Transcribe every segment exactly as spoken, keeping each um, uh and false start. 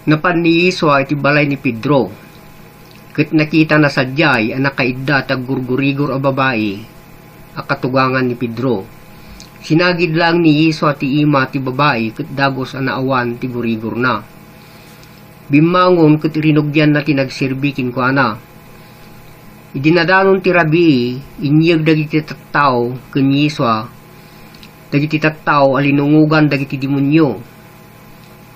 Napan ni Yesua iti balay ni Pedro, ket nakitana sadiay a nakaidda ti aggurgurigor a babai a katugangan ni Pedro. Sinagid laeng ni Yesua ti ima ti babai ket dagus a naawan ti gurigorna. Bimmangon ket rinugianna ti nagserbi kenkuana. Idi nadanon ti rabii, inyeg dagiti tattao ken Yesua dagiti tattao a linungogan dagiti demonio.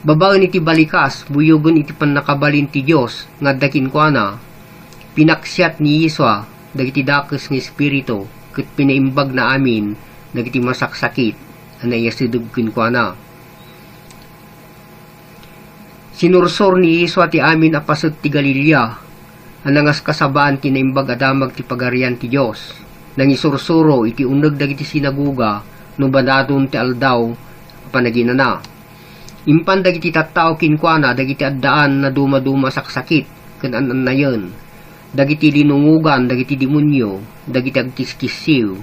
Babaen iti balikas, buyogen iti pannakabalin ti Dios nga adda kenkuana, pinaksiat ni Yesua dagiti dakes nga espiritu ket pinaimbagna amin dagiti masaksakit a naiyasideg kenkuana. Sinursor ni Yesua ti amin a paset ti Galilea a nangaskasabaan ti Naimbag a Damag ti Pagarian ti Dios. Nangisursuro iti uneg dagiti sinagoga no banadon ti Aldaw a Panaginana. Impan dagiti tattao kenkuana dagiti addaan a dumaduma a saksakit ken an-annayen, dagiti linungogan dagiti demonio, dagiti agkiskissiw,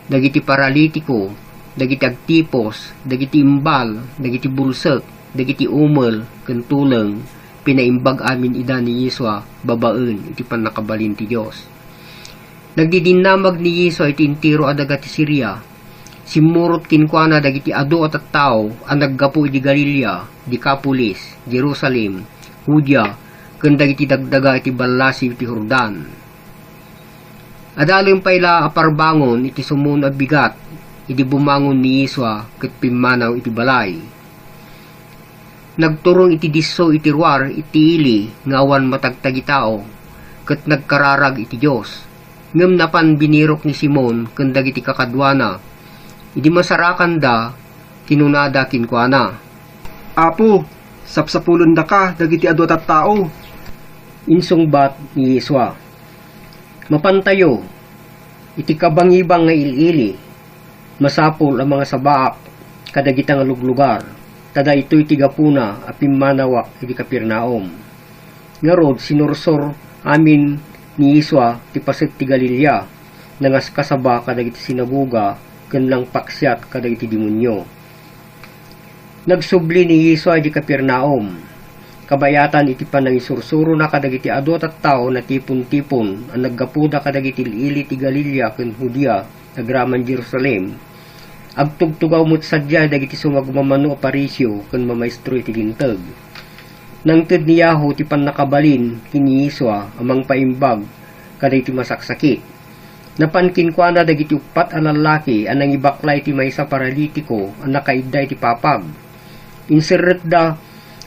dagiti paralitiko, dagiti agtipos, dagiti imbal, dagiti bulsek, dagiti umel ken tuleng, pinaimbag amin ida ni Yesua babaen iti pannakabalin ti Dios. Nagdidinnamag ni Yesua iti entero a daga ti Siria. Simmurot kenkuana dagiti adu a tattao a naggapu idi Galilea, Decapolis, Jerusalem, Judea, ken dagiti dagdaga iti ballasiw ti Jordan. Adalem pay la a parbangon iti sumon a bigat idi bumangon ni Yesua ket pimmanaw iti balay. Nagturong iti disso iti ruar iti ili nga awan matagtagitao, ket nagkararag iti Dios. Ngem napan binirok ni Simon ken dagiti kakaduana. Idi masarakanda, kinunada kenkuana, "Apo, sapsapulendaka dagiti adu a tattao." Insungbat ni Yesua, "Mapantayo, iti kabangibang nga il-ili, masapul a mangasabaak kadagita nga luglugar, ta daytoy ti gapuna a pimmanawak idi Capernaum." Ngarud, sinursor amin ni Yesua ti paset ti Galilea, nangaskasaba kadagiti sinagoga ken nangpaksiat kadagiti demonio. Nagsubli ni Yesua idi Capernaum. Kabayatan iti panangisursurona kadagiti adu a tattao, natipon-tipon a naggapuda kadagiti il-ili ti Galilea ken Judea agraman Jerusalem. Agtugtugaw met sadiay dagiti sumagmamano a Fariseo ken mamaestro iti Linteg. Nangted ni Yaho ti pannakabalin ken ni Yesua a mangpaimbag kadagiti masaksakit. Napan kenkuana dagiti uppat a lallaki a nangibaklay iti maysa a paralitiko a nakaidda iti papag. Inserrekda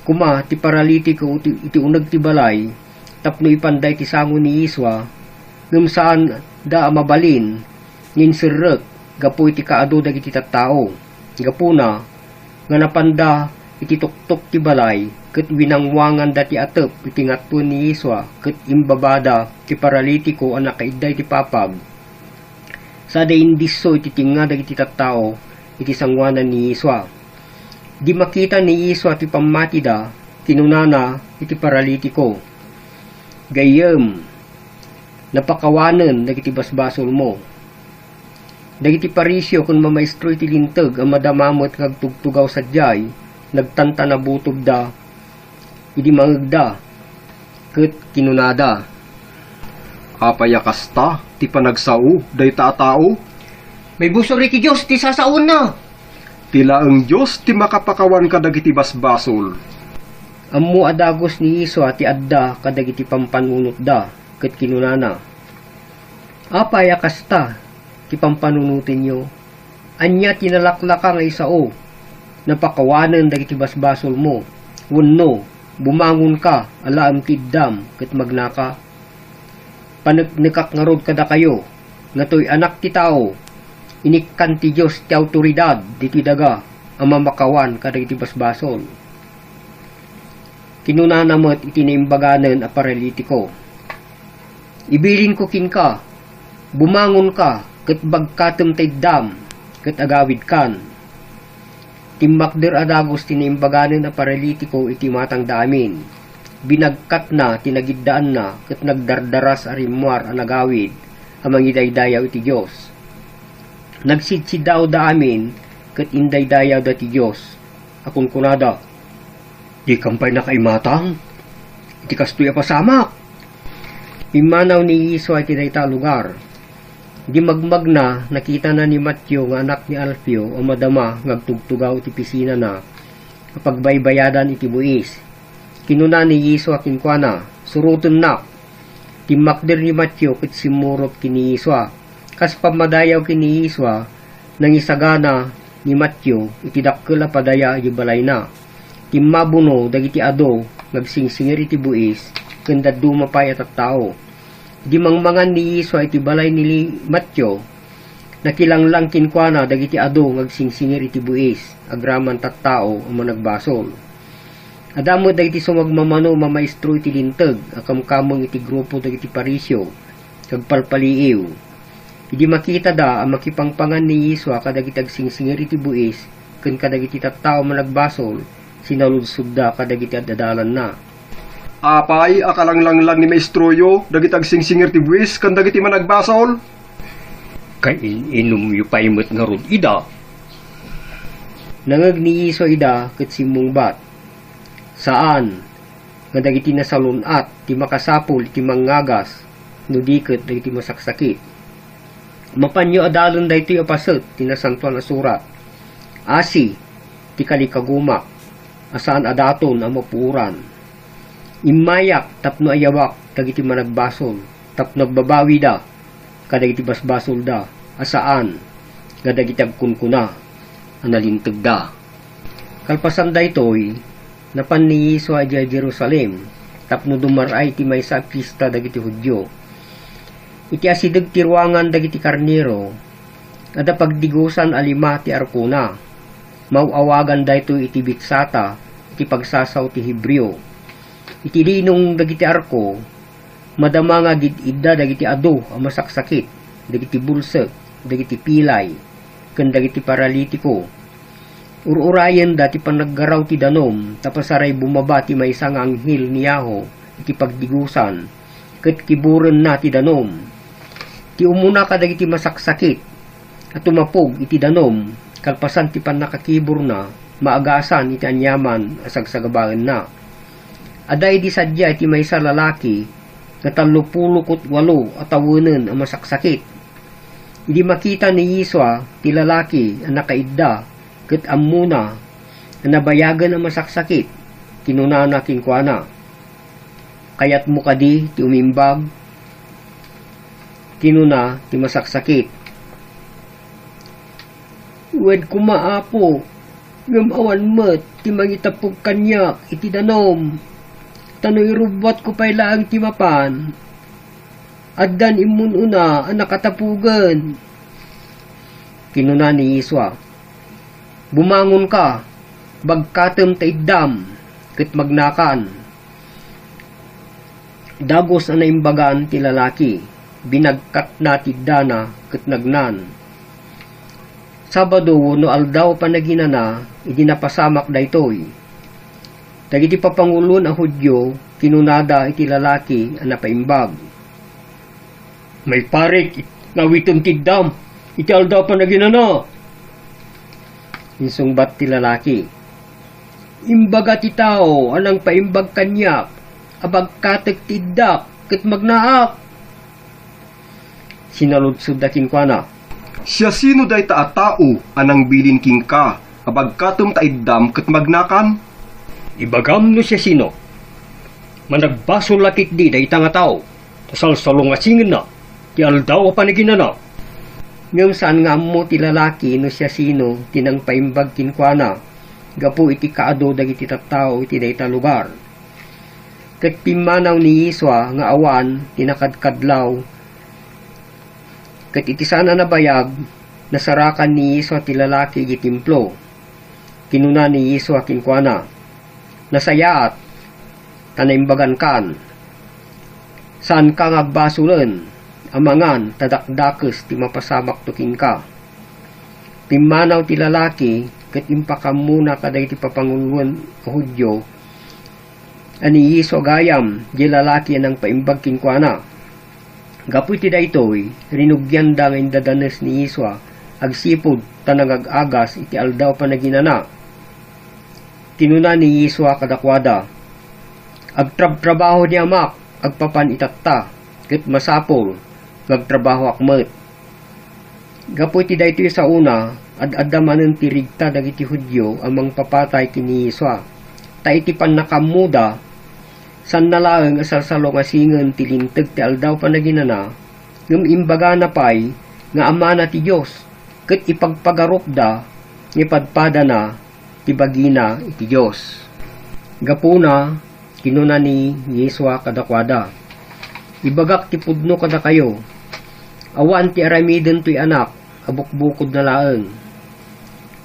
koma ti paralitiko iti, iti uneg ti balay tapno ipanda iti sango ni Yesua, ngem saanda a mabalin nga inserrek gapu iti kaadu dagiti tattao. Gapuna, nga napanda iti tuktok ti balay, ket winangwanganda ti atep iti ngatoen ni Yesua, ket imbabada ti paralitiko a nakaidda iti papag. Sada indisso iti tengnga dagiti tattao iti sangoanan ni Yesua. Idi makita ni Yesua ti pammatida, kinunana iti paralitiko, "Gayyem, napakawanen dagiti basbasolmo." Dagiti Fariseo ken mamaestro iti Linteg a madama met nga agtugtugaw sadiay, nagtantanabutobda idi mangngegda, ket kinunada, "Apay a kasta ti panagsao dayta a tao? Maibusor iti Dios ti sasaona. Ti laeng Dios ti makapakawan kadagiti basbasol." Ammo a dagus ni Yesua ti adda kadagiti pampanunotda, ket kinunana, "Apay a kasta ti pampanunotenyo? Ania ti nalaklaka nga isao? Napakawanen dagiti basbasolmo, wenno bumangonka alaem ti iddam ket magnaka? Paneknekak ngarud kadakayo, nga toy Anak ti Tao, inikkan ti Dios ti awtoridad ditoy daga a mamakawan kadagiti basbasol." Kinunana met iti naimbaganen a paralitiko, "Ibilinko kenka, bumangonka ket bagkatem ta iddam, ket agawidkan." Timmakder a dagus ti naimbaganen a paralitiko iti matangda amin. Binagkatna ti nagiddaanna ket nagdardaras a rimmuar a nagawid a mangidaydayaw iti Dios. Nagsidsiddaawda amin ket indaydayawda ti Dios a kunkunada, "Dikam pay nakaimatang iti kastoy a pasamak?" Pimmanaw ni Yesua iti dayta a lugar. Idi magmagna, nakitana ni Mateo nga anak ni Alfeo a madama nga agtugtugaw iti pisinana a pagbaybayadan iti buis. Kinuna ni Yesua kenkuana, "Surotennak." Timmakder ni Mateo ket simmurot ken ni Yesua. Kas pammadayaw ken ni Yesua, nangisagana ni Mateo iti dakkel a padaya iti balayna. Timmabuno dagiti adu nga agsingsingir iti buis ken dadduma pay a tattao. Idi mangmangan ni Yesua iti balay ni Mateo, nakilanglang kenkuana dagiti adu nga agsingsingir iti buis agraman tattao a managbasol. Adda met dagiti sumagmamano a mamaestro iti Linteg a kamkameng iti grupo dagiti Pariseo, kag palpaliiw. Idi makitada a makipangpangan ni Yesua kadagiti agsingsingir iti buis ken kadagiti tattao a managbasol, sinaludsodda kadagiti ad-adalanna, "Apay a kalanglanglang ni maestroyo dagiti agsingsingir ti buis ken dagiti managbasol? Kain-inumyo pay met ngarud ida?" Nangngeg ni Yesua ida ket simmungbat, "Saan nga dagiti nasalun-at ti makasapul iti mangngagas no di ket dagiti masaksakit. Mapanyo adalen daytoy a paset ti Nasantoan a Surat, 'Asi ti kalikagumak a saan a daton a mapuoran. Immayak tapno ayawak dagiti managbasol, tapno agbabawida kadagiti basbasolda a saan nga dagiti agkunkuna a nalintegda." Kalpasan daytoy, napan ni Yesua idiay Jerusalem tapno dumar-ay ti maysa a fiesta dagiti Judio. Iti asideg ti ruangan dagiti karnero, adda pagdigusan a lima ti arkona. Maw-awagan daytoy iti Betsata iti pagsasao ti Hebreo. Iti dinong dagiti arko, madama nga agid-idda dagiti adu a masaksakit, dagiti bulsek, dagiti pilay, ken dagiti paralitiko. Ur-urayenda ti panaggaraw ti danum tapno saray bumaba ti maysa nga anghel ni Yahweh iti pagdigusan, ket kiburenna ti danum. Ti umuna kadagiti masaksakit a tumapog iti danum, kalpasan ti pannakakiburna, maagasan iti aniaman a sagsagabaenna. Adda idi sadiay ti maysa a lalaki nga tallopulo ket walo a tawenen a masaksakit. Idi makita ni Yesua ti lalaki a nakaidda ket ammona a nabayagen a masaksakit, kinunana kenkuana, "Kayatmo kadi ti umimbag?" Kinuna ti masaksakit, "Wen koma, Apo, ngem awan met ti mangitapog kaniak iti danum. Ta no irubbuatko pay laeng ti mapan, addan immun-una a nakatapogen." Kinuna ni Yesua, "Bumangonka, bagkatem ta iddam, ket magnakan." Dagus a naimbagan ti lalaki, binagkatna ti iddana ket nagnan. Sabado wenno Aldaw a Panaginana idi napasamak daytoy. Dagiti papanguloen a Judio kinunada iti lalaki a napaimbag, "Maiparik nga awitem ti iddam iti Aldaw a Panaginana." Insungbat ti lalaki, "Imbaga ti tao a nangpaimbag kaniak a bagkatek ti iddak ket magnaak." Sinaludsodda kenkuana, "Siasino dayta a tao a nangbilin kenka a bagkatem ta iddam ket magnakan?" "Ibagam no siasino. Managbasol a ketdi dayta nga tao, ta salsalungasingenna ti Aldaw a Panaginana." Ngem saan nga ammo ti lalaki no siasino ti nangpaimbag kenkuana gapu iti kaadu dagiti tattao iti dayta a lugar. Ket pimmanaw ni Yesua nga awan ti nakadkadlaw, ket iti saan a nabayag, nasarakan ni Yesua ti lalaki iti Templo. Kinuna ni Yesua kenkuana, "Nasayaat, ta naimbagankan. Saanka nga agbasolen a mangan ta dakdakes ti mapasamakto kenka." Pimmanaw ti lalaki ket impakammona kadagiti papanguloen a Judio a ni Yesua gayam diay lalaki a nangpaimbag kenkuana. Gapu iti daytoy, rinugianda nga indadanes ni Yesua agsipud ta nangag-agas iti Aldaw a Panaginana. Kinuna ni Yesua kadakuada, "Agtrabtrabaho ni Amak agpapan itatta, ket masapul nga agtrabahoak met." Gapu iti daytoy saona, ad-adda manen ti rigta dagiti Judio a mangpapatay ken ni Yesua. Ta iti pannakaammoda, saanna laeng a salsalungasingen ti linteg ti Aldaw Panaginana, ngem imbagana pay nga Amana ti Dios, ket ipagpagarupda nga ipadpadana ti bagina iti Dios. Gapuna, kinuna ni Yesua kadakuada, "Ibagak ti pudno kadakayo, awan ti aramiden toy Anak a bukbukodna laeng.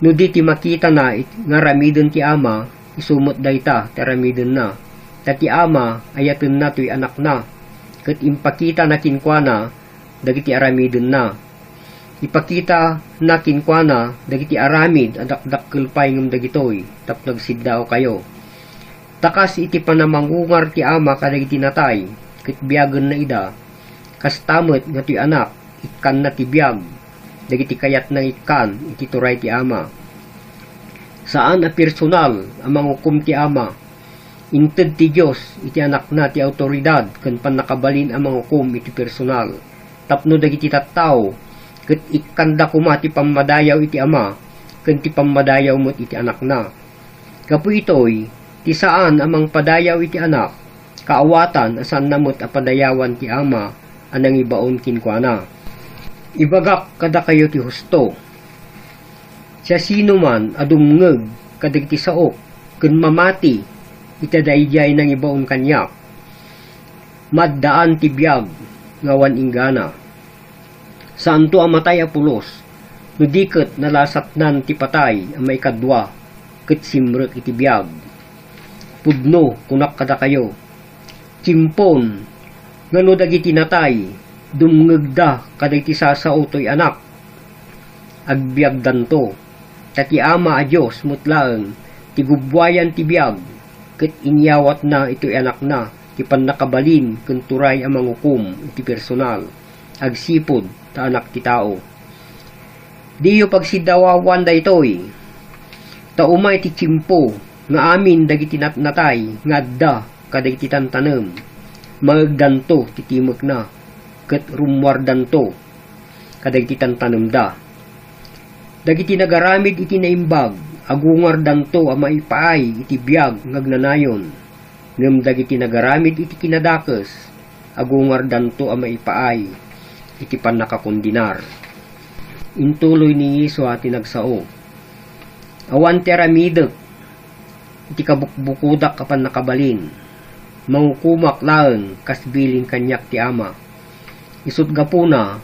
No di ti makitana it-, nga aramiden ti Ama, isu met dayta ti aramidenna. Ta ti Ama, ayatenna toy Anakna, ket impakitana kenkuana dagiti aramidenna. Ipakitana kenkuana dagiti aramid a dakdakkel pay ngem dagitoy tapno agsiddaawkayo. Ta kas iti panamangungar ti Ama kadagiti natay, ket biagenna ida, kasta met nga toy Anak, ikkanna ti biag dagiti kayatna nga ikkan iti turay ti Ama. Saan a personal a mangukom ti Ama. Inted ti Dios iti Anakna ti awtoridad ken pannakabalin a mangukom iti personal, tapno dagiti tattao ket ikkanda koma ti pammadayaw iti Ama ken ti pammadayaw met iti Anakna. Gapu itoy, ti saan a mangpadayaw iti Anak, kaawatan a saanna met a padayawan ti Ama a nangibaon kenkuana. Ibagak kadakayo ti husto. Siasinoman a dumngeg kadagiti saok ken mamati iti daydiay nangibaon kaniak, maaddaan ti biag nga awan inggana. Saanto a matay a pulos, no di ket nalasatnan ti patay a maikadua ket simrek iti biag. Pudno, kunak kadakayo, timpon nga no dagiti natay, dumngegda kadagiti sasao toy Anak, agbiagdanto. Ta ti Ama a Dios met laeng ti gubbuayan ti biag, ket inyawatna itoy Anakna ti pannakabalin ken turay a mangukom iti personal, agsipud ta Anak ti Tao. Diyo pagsiddawawan daytoy, ta umay ti tiempo nga amin dagiti nat-, natay nga adda kadagiti tantanem, maegdanto ti timekna, ket rummuardanto kadagiti tantanemda. Dagiti nagaramid iti naimbag, agungardanto a maipaay iti biag nga agnanayon, ngem dagiti nagaramid iti kinadakes, agungardanto a maipaay iti pannakakondenar. Intuloy ni Yesua ti nagsao, "Awan ti aramidek iti kabukbukodak a pannakabalin. Mangukomak laeng kas bilin kaniak ti Ama. Isut' gapuna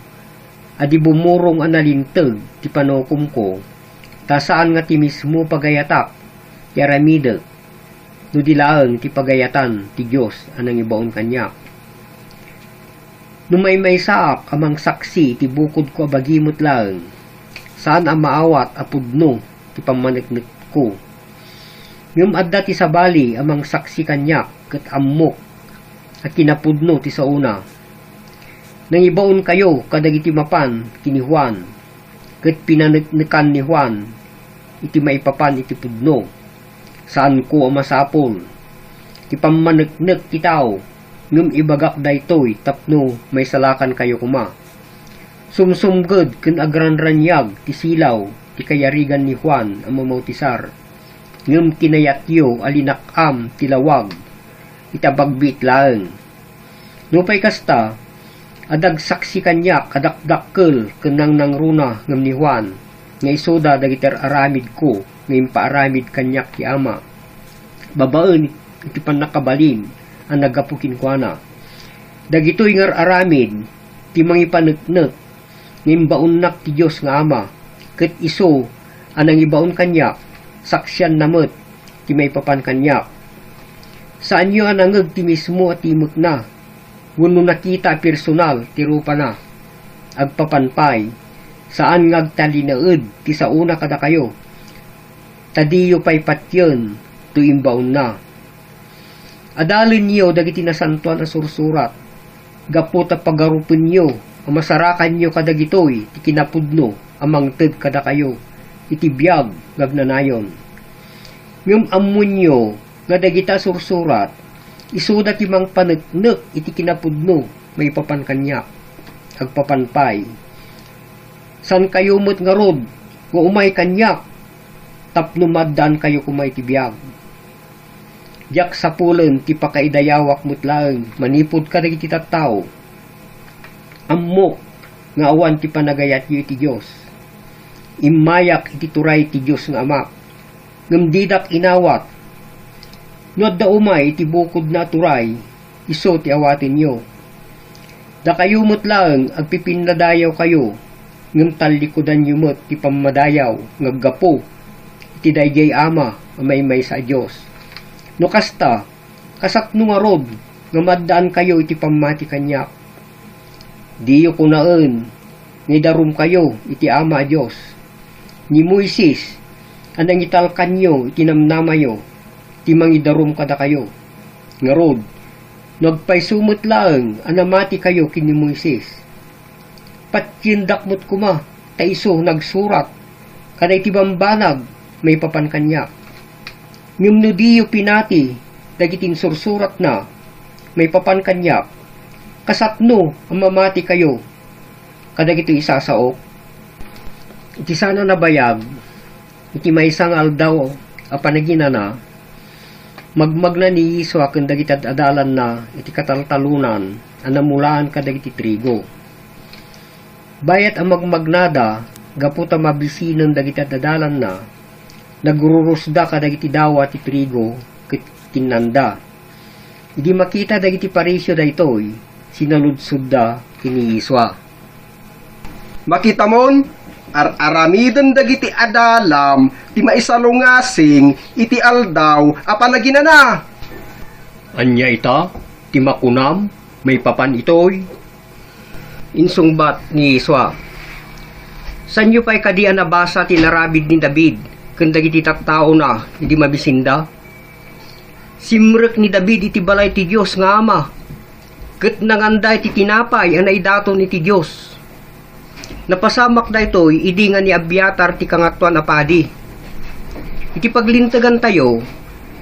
a di bumurong a nalinteg ti panukomko, ta saan nga ti mismo pagayatak ti aramidek, no di laeng ti pagayatan ti Dios a nangibaon kaniak. No maymaysaak a mangsaksi iti bukodko a bagi met laeng, saan a maawat a pudno ti pammaneknekko. Ngem adda ti sabali a mangsaksi kaniak ket ammok a kinapudno ti saona. Nangibaonkayo kadagiti mapan ken ni Juan, ket pinaneknekan ni Juan iti maipapan iti pudno. Saanko a masapul ti pammaneknek ti tao, ngem ibagak daytoy tapno maisalakankayo koma. Sumsumged ken agranraniag ti silaw ti kayarigan ni Juan a Mamautisar, ngem kinayatyo a linak-am ti lawag iti abagbiit laeng. Nupay kasta, adda agsaksi kaniak a dakdakkel ken nangnangruna ngem ni Juan nga isuda dagiti ar-aramidko nga impaaramid kaniak ti Ama, babaen iti pannakabalin a naggapu kenkuana. Dagitoy nga ar-aramid ti mangipaneknek nga imbaonnak ti Dios nga Ama, ket isu a nangibaon kaniak, saksianna met ti maipapan kaniak. Saanyo a nangeg ti mismo a timekna wenno nakita a personal ti rupana. Agpapan pay, saan nga agtalinaed ti saona kadakayo, ta diyo pay patien toy imbaonna. Adalenyo dagiti nasantoan a sursurat, gapu ta pagarupenyo a masarakanyo kadagitoy ti kinapudno a mangted kadakayo iti biag nga agnanayon. Ngem ammonyo nga dagita a sursurat, isuda ti mangpaneknek iti kinapudno maipapan kaniak. Agpapan pay, saankayo met ngarud nga umay kaniak tapno maaddaankayo koma iti biag. Diak sapulen ti pakaidayawak met laeng manipud kadagiti tattao. Ammok nga awan ti panagayatyo iti Dios. Immayak iti turay ti Dios nga Amak, ngem didak inawat. No adda umay iti bukodna a turay, isu ti awatenyo. Dakayo met laeng agpipinnadayawkayo, ngem tallikudanyo met ti pammadayaw nga aggapu iti daydiay Ama a maymaysa a Dios. No kasta, kasatno ngarud nga maaddaankayo iti pammati kaniak? Diyo kunaen nga idarumkayo iti Ama a Dios. Ni Moises a nangitalkanyo iti namnamayo ti mangidarum kadakayo. Ngarud, no agpayso met laeng a namatikayo ken ni Moises, patiendak met koma ta isu nagsurat kadagiti bambanag maipapan kaniak. Ngem no diyo pinati dagiti insursuratna maipapan kaniak, kasatno a mamatikayo kadagitoy isasaok? Iti saan a nabayag, iti maysa nga aldaw a panaginana, magmagna ni Yesua ken dagiti ad-adalanna iti kataltalonan a namulaan kadagiti trigo. Bayat a magmagnada, gapu ta mabisinen dagiti ad-adalanna, nagrurusda kadagiti dawa ti trigo ket kinnanda. Idi makita dagiti Pariseo daytoy, sinaludsodda ken ni Yesua, "Makitamon, ar-aramiden dagiti adalam ti maisalungasing iti Aldaw a Panaginana." "Ania ita ti makunam maipapan itoy?" insungbat ni Yesua. "Saanyo pay kadi a nabasa ti inaramid ni David ken dagiti tattaona idi mabisinda? Simrek ni David iti balay ti Dios nga Ama, ket nanganda iti tinapay a naidaton iti Dios. Napasamak daytoy idi nga ni Abiatar ti Kangatoan a Padi. Iti paglintegantayo,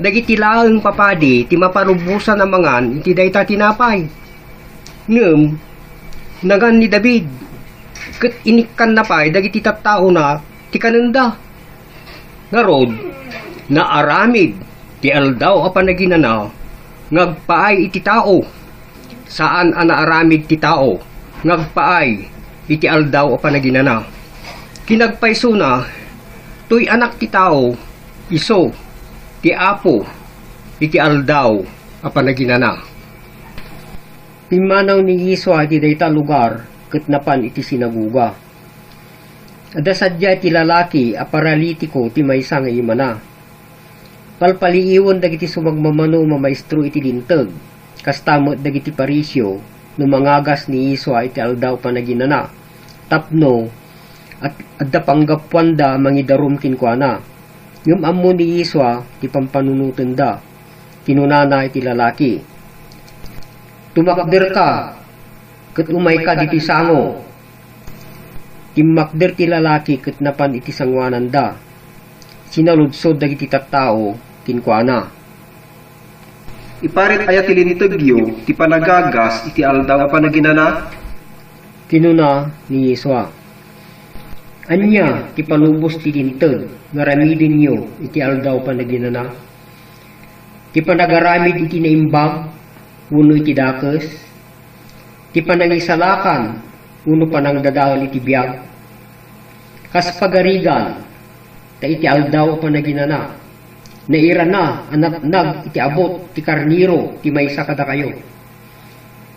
dagiti laeng papadi ti mapalubosan a mangan iti dayta tinapay. Ngem nangan ni David, ket inikkanna pay dagiti tattaona ti kanenda. Ngarud, naaramid ti Aldaw a Panaginana nga agpaay iti tao. Saan a naaramid ti tao nga agpaay iti Aldaw a Panaginana. Kinagpaysona, toy Anak ti Tao, isu ti Apo iti Aldaw a Panaginana." Pimmanaw ni Yesua iti dayta a lugar ket napan iti sinagoga. Adda sadiay ti lalaki a paralitiko ti maysa nga imana. Palpaliiwen dagiti sumagmamano a mamaestro iti Linteg, kasta met dagiti Pariseo no mangagas ni Yesua iti Aldaw a Panaginana, tapno at-, adda panggapuanda a mangidarum kenkuana. Ngem ammo ni Yesua ti pampanunotenda. Kinunana iti lalaki, "Tumakderka ket umayka ditoy sango." Timmakder ti lalaki ket napan iti sangoananda. Sinaludsod dagiti tattao kenkuana, "Iparit aya ti lintegyo ti panagagas iti Aldaw a Panaginana?" Kinuna ni Yesua, "Ania ti palubos ti Linteg nga aramidenyo iti Aldaw a Panaginana? Ti panagaramid iti naimbag wenno iti dakes? Ti panangisalakan wenno panangdadael iti biag? Kas pagarigan, ta iti Aldaw a Panaginana, nairana a natnag iti abut ti karnero ti maysa kadakayo.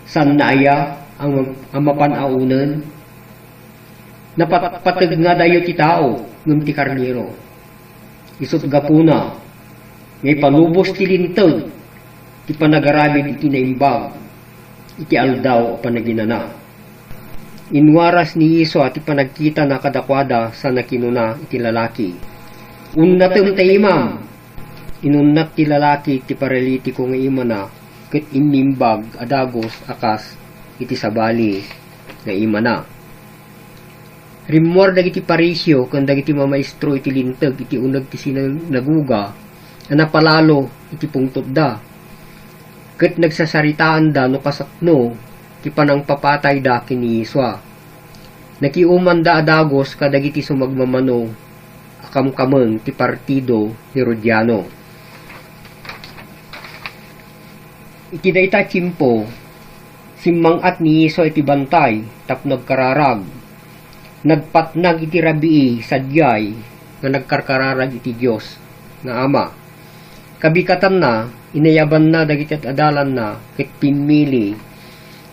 Saanna aya a, a mapan a unen? Napatpateg ngadayo ti tao ngem ti karnero. Isut' gapuna nga ipalubos ti Linteg ti panagaramid iti naimbag iti Aldaw a Panaginana." Inwaras ni Yesua ti panagkitana kadakuada sana kinuna iti lalaki, "Unnatem ta imam." Inunnat ti lalaki ti paralitiko nga imana ket immimbag a dagus a kas iti sabali nga imana. Rimmuar dagiti Pariseo ken dagiti mamaestro iti Linteg iti uneg ti sinagoga a napalalo iti pungtotda, ket nagsasaritaanda no kasano ti panangpapatayda ken ni Yesua. Nakiumanda a dagus kadagiti sumagmamano a kamkameng ti Partido Herodiano. Iti dayta a tiempo, simmang-at ni Yesua iti bantay tapno agkararag. Nagpatnag iti rabii sadiay nga nagkarkararag iti Dios nga Ama. Kabikatanna, inayabanna dagiti ad-adalanna ket pimmili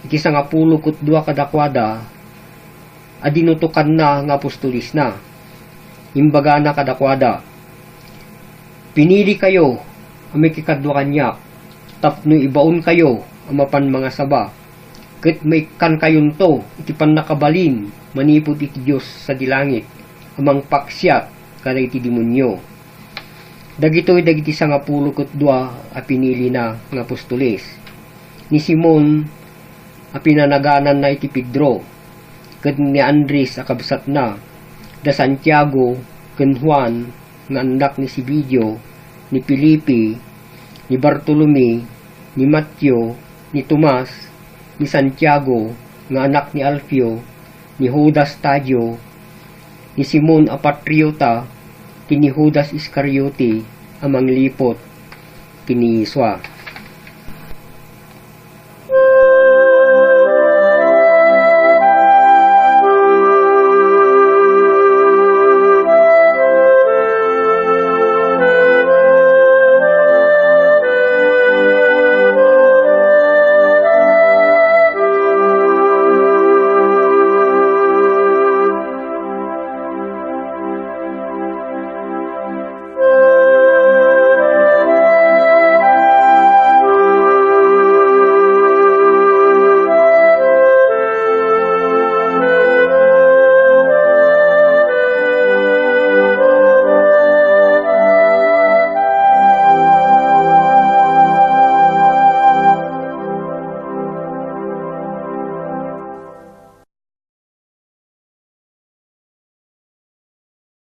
iti sangapulo ket dua kadakuada a dinutokanna nga apostolesna. Imbagana kadakuada, "Pinilikayo a makikadua kaniak tapno ibaonkayo a mapan mangasaba, ket maikkankayonto iti pannakabalin manipud iti Dios sadi langit a mangpaksiat kadagiti demonio." Dagitoy dagiti sangapulo ket dua a pinilina nga apostoles: ni Simon a pinanagananna iti Pedro, ket ni Andres a kabsatna, da Santiago ken Juan nga annak ni Zebedeo, ni Felipe, ni Bartolome, ni Mateo, ni Tomas, ni Santiago nga anak ni Alfeo, ni Judas Tadeo, ni Simon a Patriota, ken ni Judas Iscariote a mangliput ken ni Yesua.